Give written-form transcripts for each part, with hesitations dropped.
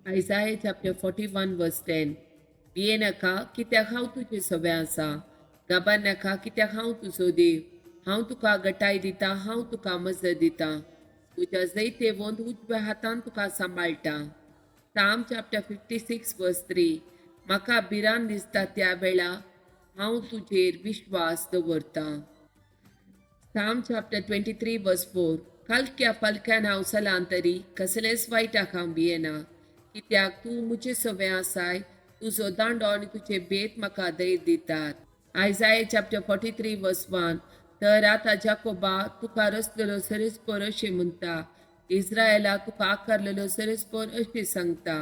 Isaiah chapter 41 verse 10. भियेनाका, कित्याक हांव तुजे सवें आसा. घाबरनाका, कित्याक हांव तुजो देव. हांव तुका गटाय दिता, हांव तुका मजत दिता, तुज्या जैतेवंत उजव्या हातान तुका सांबाळटा. Psalm chapter 56 verse 3. म्हाका भिरांत दिसता त्या वेळा हांव तुजेर विश्वास दवरतां. Psalm chapter 23 verse 4. काळख्या फालक्यान हांव चलां तरी कसलेंच वायटाक हांव भियेना, कित्याक तूं म्हजे सवें आसाय. तुजो दांडो आनी तुजे बेत म्हाका धैर्य दितात. Isaiah chapter 43 verse 1. तर आतां जाकोबा, तुका रचलेलो सरेस्पर अशें म्हणटा, इस्रायला, तुका आकारलेलो सरेस्पर अशें सांगता,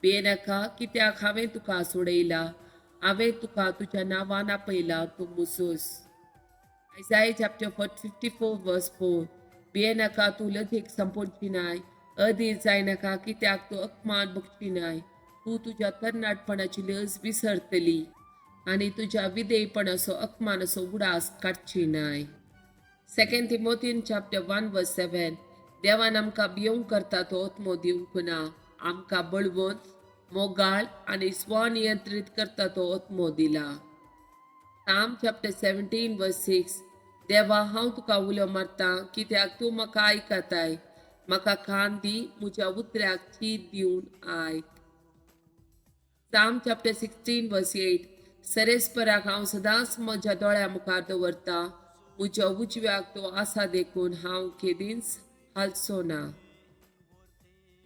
भियेनाका, कित्याक हांवें तुका सोडयला. हांवें तुका तुज्या नांवान आपयला, तूं मुसोस. Isaiah chapter 54 verse 4. भियेनाका, तूं लजेक सांपडची नाय. अधीर जायनाका, कित्याक तूं अपमान भोगची नाय. तूं तुज्या तरणाटपणाची लज विसरतली आनी तुज्या विधेयपणाचो अपमानाचो उडास काडची नाय. Second Timothy chapter 1 verse 7. देवान आमकां भियोंक करता तो आत्मो दिवंक ना, आमकां बळवंत, मोगाळ आनी स्वनियंत्रीत करता तो आत्मो दिला. Psalm chapter 17 verse 6. देवा, हांव तुका उलो मारता, कित्याक तूं म्हाका आयकताय. म्हाका कान दी, म्हज्या उतराक चीत दिवन आयक. Psalm chapter 16 verse 8. सरेस्पराक हांव सदांच म्हज्या दोळ्या मुखार दवरता. म्हज्या उजव्याक तो आसा देखून हांव केदींच हालचो ना.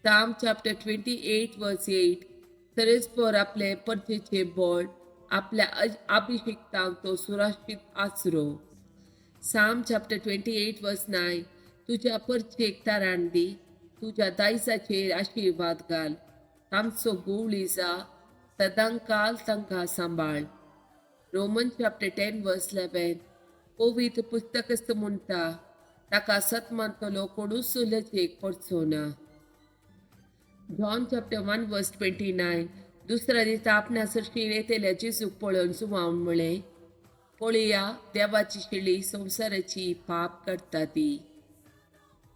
Psalm chapter 28 verse 8. सरेस्पर आपले परजेचे बळ, आपल्या अभिषिक्तांक तो सुरक्षीत आसरो. Psalm chapter 28 verse 9. तुज्या परचेक ताराण दी, तुज्या दायजाचेर आशिर्वाद घाल. तांचो गुवळी जा, सदांकाल तांकां सांबाळ. Roman chapter 10 verse 11. पवित्र पुस्तकच म्हणटा, ताका सत मानतलो कोणूच लजेक पडचो ना. John chapter 1 verse 29. दुसऱ्या दिसा आपणा सरशीं येतल्या जेजूक पळोवन जुवांवन म्हळें, पळया, देवाची शेळी, संवसाराची पाप काडटा ती.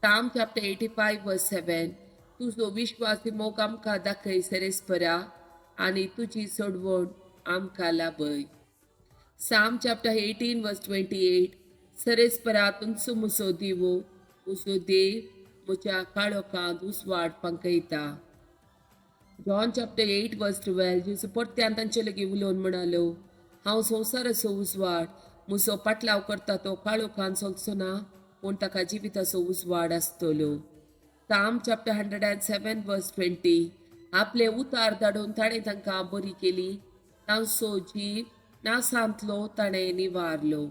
Psalm chapter 85 verse 7. तुजो विश्वासी मोग आमकां दाखय सरेस्परा, आनी तुजी सोडवण आमकां लाभय. Psalm chapter 18 verse 28. सरेस्परा तुमचो मुसो दिवो, मुसो देव म्हज्या काळोखांत उजवाड पांकयता. John chapter 8 verse 12. जेजू परत्यान तांचे लागीं उलोवन म्हणालो, हांव संवसाराचो उजवाड. मुजो पाटलाव करता तो काळोखान चलचो ना, पूण ताका जिविताचो उजवाड आसतलो. Psalm chapter 107 verse 20. आपले उतार धाडून ताणें तांकां बरी केली, तांचो जीव नासांतलो ताणें निवारलो.